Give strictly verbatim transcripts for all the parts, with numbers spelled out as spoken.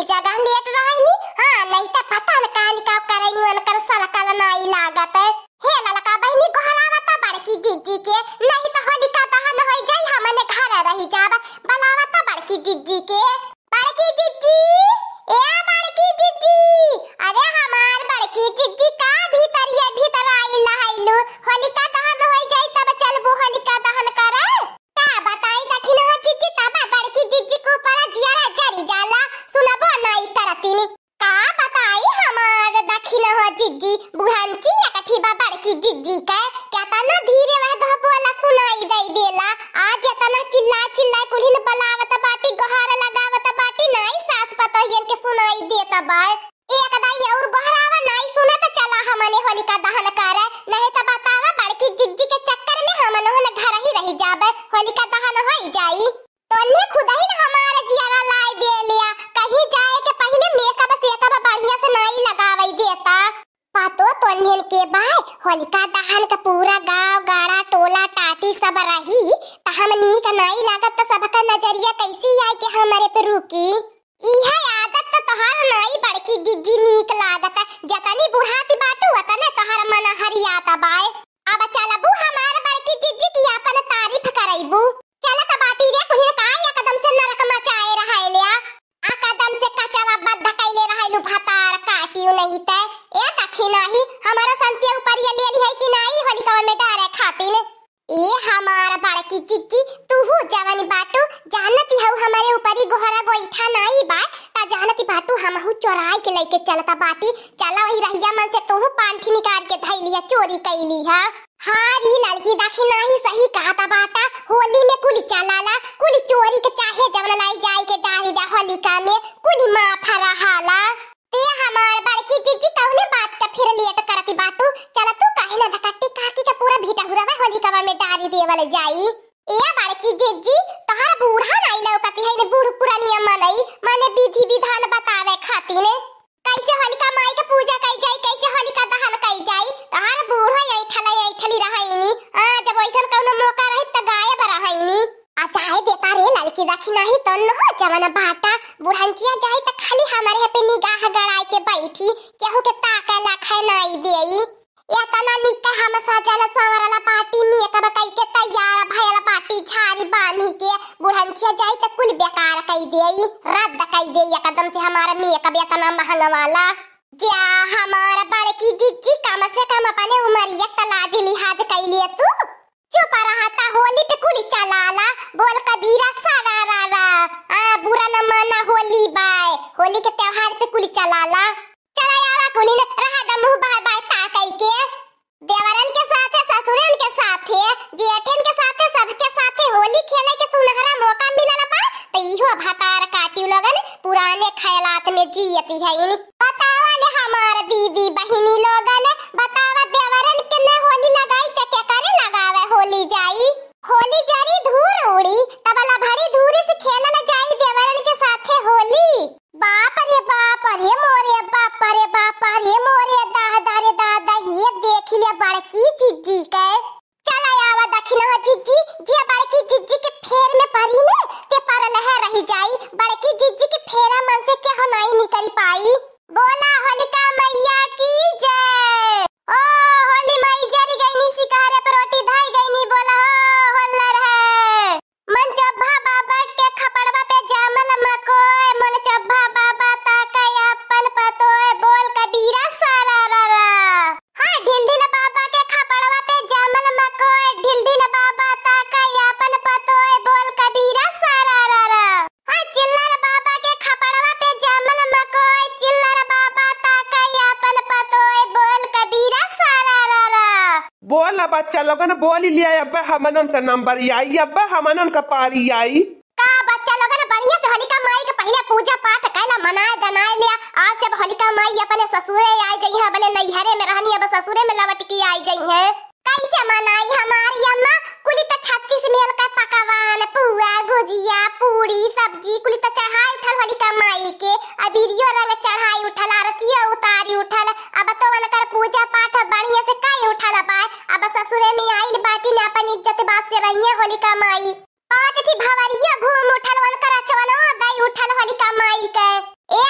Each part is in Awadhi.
जगह लेट रहनी, हाँ, नहीं त पता न कहानी का करनी, उनकर सलकल नाई लागत। हे ललका बहिनी, गोहरावत बड़की जिज्जी के, नहीं त होलिका दहन होइ जाई, हमने घर रहि जाब। बुलावत बड़की जिज्जी के। बड़की जिज्जी, ए बड़की जिज्जी, अरे हमार बड़की जिज्जी, का भीतरिये भीतर आइल रहैलू? होलिका दहन होइ जाई तब चलबू होलिका दहन करे। का बताई दखिनहा जिज्जी, तब बड़की जिज्जी के ऊपर जियरा जरि जाला, सुनबो नाई करतिन। का बताई हमार दखिनहा जिज्जी, बुढ़ंची एकठी बा बड़की जिज्जी के, केतना धीरे वह दह बोला सुनाई दइ देला। आज एतना चिल्ला चिल्ला कुल्हिन बलावत बाटी, गोहार लगावत बाटी, नाई सास पतोहियन के सुनाई देत बा। एक दाई अउर गोहरावा, नाई सुनत चला हमने होलिका दहन करे, नहीं त बतावा बड़की जिज्जी के चक्कर में हमनहुन घर ही रहि जाबे, होलिका दहन होइ जाई। तोन्हे खुदहिन हमार जियरा लाइ देलिया, कहीं जाए के पहिले मेकअप सेकअप बढ़िया से नाई लगावइ देता। पतो तोन्हेन के बाय, होलिका दहन का पूरा गाँव गाड़ा टोला टाटी सब रही, त हम नीक नाई लागत त सबका नजरिया कैसी आइ के हमरे पे रुकी? इहे आदत त तोहार नाई बड़की जिज्जी नीक लागत, जतनी बुढ़ाती बाटू ओतने तोहार मन हरियात बाय। अब चलबू हमार बड़की जिज्जी की आपन तारीफ करइबू? चलत बाटी रे कुल्हिन, का एकदम से नरक मचाए रहैल्या। एकदम से कचवा बद्ध कैले रहैलू भतार काटियो नहीं ते। ए दखिनही, हमरो संतिया ऊपर ये ले लिहै कि नाई होलिकवा में डारे खातिन। ए हमार बड़की जिज्जी, तूहू जवन बाटू, जानती हऊ हमरे ऊपरी गोहरा गोइठा नाई बाय, त जानती बाटू हमहू चोराइ के लइके चलत बाटी। चला वही रहिया मन से तूहू पांठी निकाल के धइली ह, चोरी कइली ह। हाँ री ललकी दखिनही, सही कहत बाटा, होली में कुल चलाला, कुल चोरी के चाहे जवन लाई जाए के डारी दा होलिका में, कुल माफ रहाला। ते हमार बड़की जिज्जी कउने बात का फिर लेट करती बाटू, चला तू काहे ना धकट्टी काकी के पूरा भीटा हुरवा होलिकवा में डारी देवल जाई। ए बड़की जिज्जी, तोहार बूढ़ा नाई लौकती है ने, बूढ़ पुरानिया मनई, माने विधि विधान बतावे खातिर। कैसे होलिका माई के पूजा कई जाई, कैसे होलिका दहन कई जाई, तोहार बूढ़ा ऐठल ऐठली रहैनी। आ, जब वैसन कौनो मौका रही त गायब रहैनी। आ जाए देता रे ललकी दखिनही, तो न हो जवन बाटा, बुढ़ंचिया जाई त खाली हमरे पे निगाह गड़ाई के बैठी, केहू के ताके लाखे नाई देई। एतना निक हम सजल संवरल बाटी, मेकअप कई के तैयार भयल बाटी, झारी बांधी के, बुढ़ंचिया जाई त कुल बेकार कई देई, रद्द कई देई एकदम से हमार मेकअप एतना महंगा वाला। जा हमार बड़की जिज्जी, कम से कम अपने उमरिया त लाज लिहाज कई ले तू। चुप रहा, ता होली पे कुली चलाला, बोल कबीरा सारा रा रा। आ, बुरा न माना, होली बाय, होली के त्योहार पे कुली चलाला। चला आवा कुली ने, रहा द मुँह बाय बाय ता कई के। देवरन के साथे, ससुरन के साथे, जेठन के साथे, सबके साथे होली खेले के सुनहरा मौका मिलल बा, त इहो भतार काटियो लोगन पुराने ख्यालात में जियती है। बतावा ले हमार दीदी बहिनी लोगन, बतावा देवरन के न होली लगाई त के करे लगावे होली जाई। होली जरी धूर उड़ी, तब लभड़ी धूरी से खेलल जाई देवरन के साथे होली। बाप रे बाप रे मोरे, बाप रे बाप रे मोरे, दादा रे दादा, ये देखि ले बड़की जिज्जी के। चला आवा दखिनहा जिज्जी, जे बड़की जिज्जी के फेर में परी ने, ते परल है रहि जाई। बड़की जिज्जी के फेरा मन से केहू नाई निकरि पाई। बोला होलिका मैया की जय। ओ होली माई जरि गइनी, सिकहरे पे रोटी धइ गइनी, बोला हो होल्लर है। मन चोभा बाबा के खपड़वा पे जामल मकोय, मन चोभा बाबा ताकय आपन पतोय, बोल कबीरा सारा रा रा। हाँ, ढिलढिल बाबा के खपड़वा पे जामल मकोय, ढिलढिल बाबा ताकय आपन पतोय, बोल कबीरा सारा रा रा। हाँ, चिल्लर बाबा के खपड़वा पे जामल मकोय, चिल्लर बाबा ताकय आपन पतोय, बोल कबीरा सारा रा रा। बोल बच्चा लोगन, बोलि लिया, अब्बे हमनन का नंबर आई, अब्बे हमनन का पारी आई। का बच्चा लोगन, बढ़िया से होलिका माई के पहिले पूजा पाठ कैला, मनाए दनाए लिया। आज से अब होलिका माई अपने ससुरे आइ जइहैं, भले नैहरे में रहनी, अब ससुरे में लवटि के आइ जइहैं। कैसे मनाई हमारी अम्मा, कुली त छत्तीस मेल का पकवान, पुआ, गुजिया, पूड़ी, सब्जी, कुली त चढ़ाई उठल होलिका माई के। अबीरियो रंग चढ़ाई उठल, आरतियो उतारी उठल। अब तो उनकर पूजा पाठ बढ़िया से कई उठल बाय। अब ससुरे में आइल बाटी न, अपन इज्जत बात से रहिए होलिका माई। पाँच ठी भवरिया घूम उठल, उनकर अचवनो दई उठल होलिका माई के। ए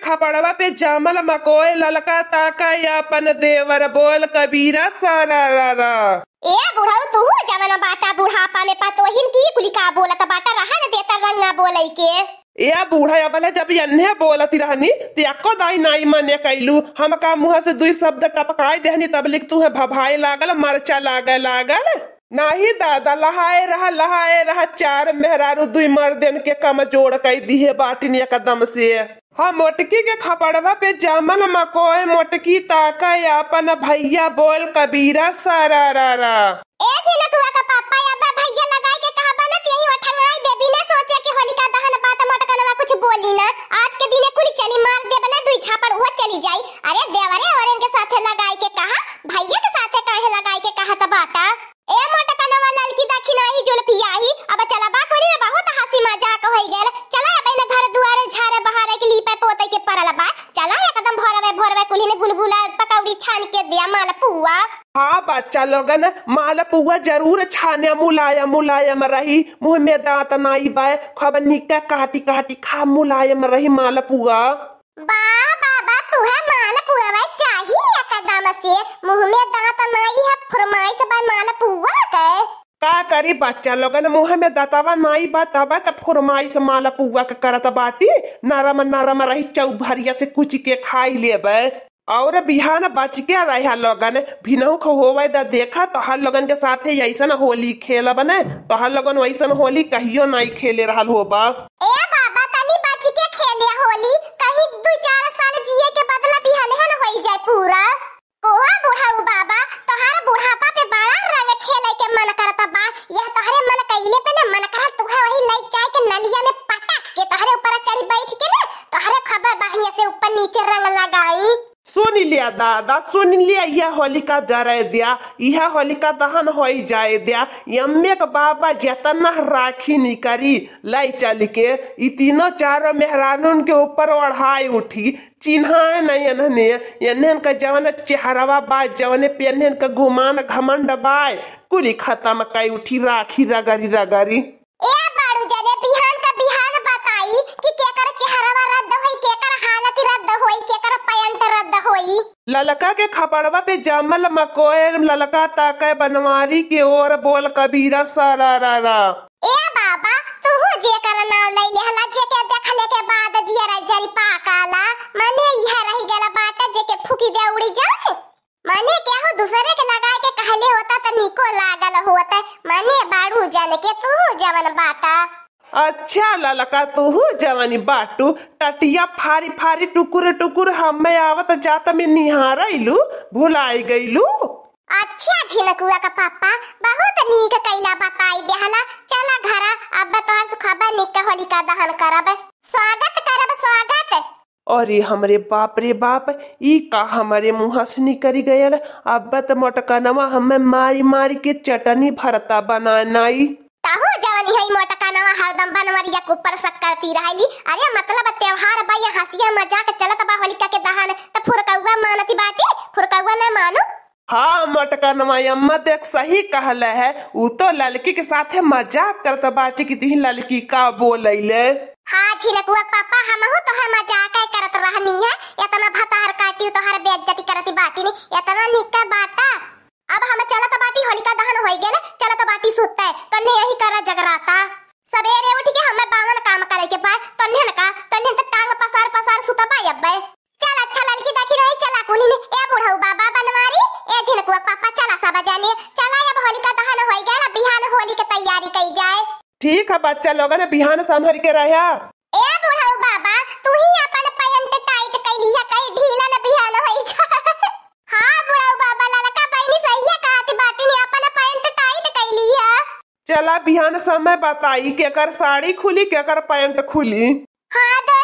खपड़वा पे जामल मकोय ललका ताका अपन देवर बोल कबीरा सारा रा रा। ए बुढ़ऊ, तू जवन बाटा बुढ़ापा में पतोहिन की कुली का बोलत बाटा, रहन देता रंगा बोलई के। ए बूढ़ा, अबले जब एन्हे बोलत रहनी, त एको दाई नाई मने कैलू। हमका मुँह से दुई शब्द टपकाई देहनी, तब लिख तू है भभाए लागल, मरचा लागे लागल। नाही दादा, लहाए रहा, लहाए रहा, चार मेहरारू दुई मर्दन के कमजोर कई दिहे बाटिन एकदम से। हाँ, मोटकी के खपड़वा पे जामल मकोय, मोटकी ताका अपन भैया बोल कबीरा सारा रा रा। ए झिनकुआ का पापा, अब भैया लगाई के कहा बनत यही ओठंगाई दे, बिना सोचे कि होलिका दहन बात मोटकनवा कुछ बोली ना। आज के दिने कुली चली मार दे बना दुई झापड़ वो चली जाई। अरे देवरे और इनके साथे लगाई के कहा, भैया के साथे काहे लगाई के कहा त बाटा। ए मोटकनवा ललकी दखिनाही जुल्फियाही, अब चला बा कुली ना, बहुत हंसी मजाक होई गेल। चला अब इन घर दुआरे झारे बहारे के लीपे पोते के परल बा। चला एकदम भोरवे भोरवे कुली ने गुलगुला पकौड़ी छान के दिया मालपुआ। हाँ बच्चा लोगन, मालपुआ जरूर छाने, मुलायम मुलायम रही, मुँह में दाँत नाई बाय, खूब निक्का काटी काटी खा, मुलायम रही मालपुआ। बा बाबा, तुहे मालपुआ चाही एकदम से, मुँह में दाँत नाई है, फरमाइश बाय मालपुआ के। का करी बच्चा लोगन, मुँह में दतवा नाई बा, तबे त फरमाइश मालपुआ के करत बाटी। नरम नरम रही, चौभरिया से कुचि के खाई लेबे। और बिहान बच के रहा लोगन, भिनहु ख होवे द, देखा तोहर लोगन के साथे ऐसन होली खेलब ने, तोहर लोगन वैसन होली कहियो नाई खेले रहल होबा। ए बाबा, तनी बच के खेले होली, कहीं दू चार साल जिए के बदला बिहान है न होई जाए पूरा। ओहो बुढ़ऊ बाबा, तोहरा बुढ़ापा पे बड़ा रंग खेले के मन करत बा। यह तोहरे मन कइले पे ना मन करत, तुहे वही लई जाए के नलिया में पटक के तोहरे ऊपर चढ़ी बैठ के ना तोहरे खबर बहिया से ऊपर नीचे रंग लगाई। सुन लिया दादा, सुन लिया, यह होलिका जराए दिया, यह होलिका दहन होई जाए दिया। यम्मे के बाबा जतना राखी निकरी लाई चल के, ई तीनों चारों मेहरानून के ऊपर ओढ़ाई उठी। चिन्हाए नहीं एन्हने, एन्हन का जवन चेहरवा बा, जवने पे एन्हन का गुमान घमंड बाय, कुली खतम कई उठी राखी रगरी रगरी। ए बाड़ू जने, बिहान का बिहान बताई कि केकर चेहरवा रद्द होई, केकर हालत रद्द होई, केकर पैंट रद्द होई। ललका के खपड़वा पे जामल मकोय, ललका ताके बनवारी के ओर, बोल कबीरा सारा रा रा। ए बाबा, तूहू जेकर नाम लई लेहला, जेके देखले के बाद जियरा जरी पाकाला, मने इहे रहि गेला बाटे जेके फूकी दे उड़ी जाए। मने केहू दूसरे के लगाए के कहले होता त निको लागल होत, मने बाड़ू जन के तूहू जवन बाटा। अच्छा ललका, तूहू जवनी बाटू, टटिया फारी फारी टुकुर टुकुर हमें आवत जात में निहारैलू, भुलाई गईलू। अच्छा झिनकुआ का पापा, बहुत नीक कैला बताई देहला। चला घरा, अब तोहर सुखबा नीक होलिका दहन करब, स्वागत करब, स्वागत। अरे हमरे बाप रे बाप, ई का हमरे मुँह से निकरी गयल? अब त मोटकनवा हमें मारी मारी के चटनी भरता बनाए नाई। तहू जवनी है मोटकनवा हरदम बनवरिया के ऊपर शक करती रहली। अरे मतलब त्योहार बा, या हंसिया मजाक चलत बा होलिका के दहन, त फुरकौआ मानती बाटी, फुरकौआ न मानू। हाँ मोटकनवा अम्मा देख सही कहले है, ऊ तो ललकी के साथे मजाक करत बाटी कि दिही ललकी का बोलैले। हाँ झिनकुआ पापा, हमहू तोहर मजाक करत रहनी है, इतना भतार काटी तोहर बेइज्जती करती बाटी नी, इतना निक बाटा। अब हम चलत बाटी, होलिका दहन होई गेले, चलत बाटी सुते, तन्ने यही करा जगराता। सबेरे उठ के हमें बावन काम करे के बा, तन्ने न का, तन्ने त टांग पसार पसार सुतबा अब्बे। चल अच्छा ललकी देखी रही, चला कुली ने, ए बुढ़ऊ बाबा बनवारी, ए झिनकुआ पापा, चला सब जाने, चला अब होलिका दहन होई गेल, बिहान होली के तैयारी कई जाए। ठीक है बच्चा लोगन, बिहान संभर के रह्या। ए बुढ़ऊ बाबा, तू ही अपन पैंट टाइट कई लिहा, कहीं ढीला न बिहान होई जा। हाँ बुढ़ऊ बाबा, ललका बहिनी सही है कहती बाटी ने, अपन पैंट टाइट कई लिहा। चला बिहान समय बताई, केकर साड़ी खुली, केकर पैंट खुली। हाँ तो